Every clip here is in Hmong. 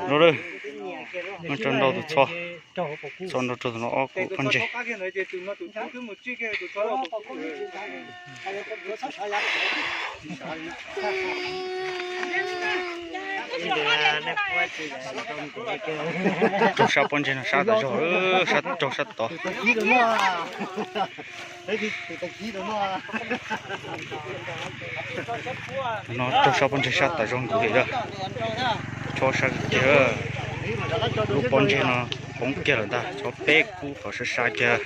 Nrau lawm, muab nrau tus txho, txho nrau rau tus no ob kub pob ntseg. Raug sab pob ntseg no sab tas zog, sab raug sab tod. No raug sab pob ntseg sab tas zog nkaus li lawm. Chob sab kiag, lub pob ntseg no poob kiag lawm ntag, chob peb kub qhov sab sab kiag.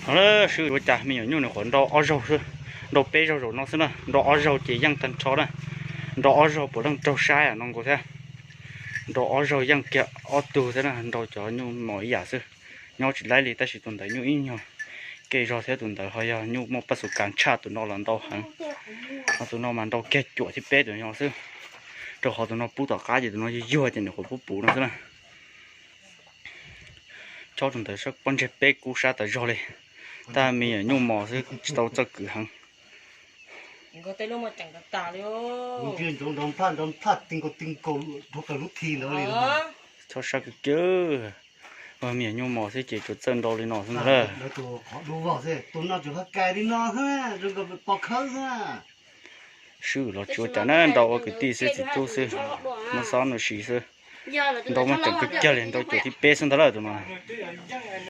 No lawm, sib ua cas me nyuam nyuj nws qhuav nrau ob zaug xwb, nrau peb zaug zaum no xwb na, nrau ob zaug ces yeej tag nrho na. Nrau ob zaug puav leej raug sab no nkaus thiab. Nrau ob zaug yeej kiag ob tug thiab na, nrau cov nyuj mos ib yam xwb. Nyob tsis laib li, tab sis tus ntawd nyuj ib nyuag kev zog thiab, tus ntawd ho yog nyuj muaj paj xu kas tshaj tus no los ntau heev. Ho tus no mas nrau kiag cuam thib peb tus no xwb, rau qhov tus no pub tom qab ces tus no yuag yuag ces nws qhuav pub puv no xwb na. Chob tus ntawd sab pob ntseg peb kub sab tas zog li, tab me nyuam nyuj mos xwb tsis tau txawj kwv heev. Chob sab kiag kiag, me nyuam nyuj mos xwb ces tsuas txawj nrau li no xwb ntag lawm. Swb los tsis ua cas na, nrau ua kwv tij xwb txiv tub xwb, muab xob nuj si xwb. Nrau muaj ceem kawg kiag li, nrau cuam thib peb xwb ntag lawm tus no.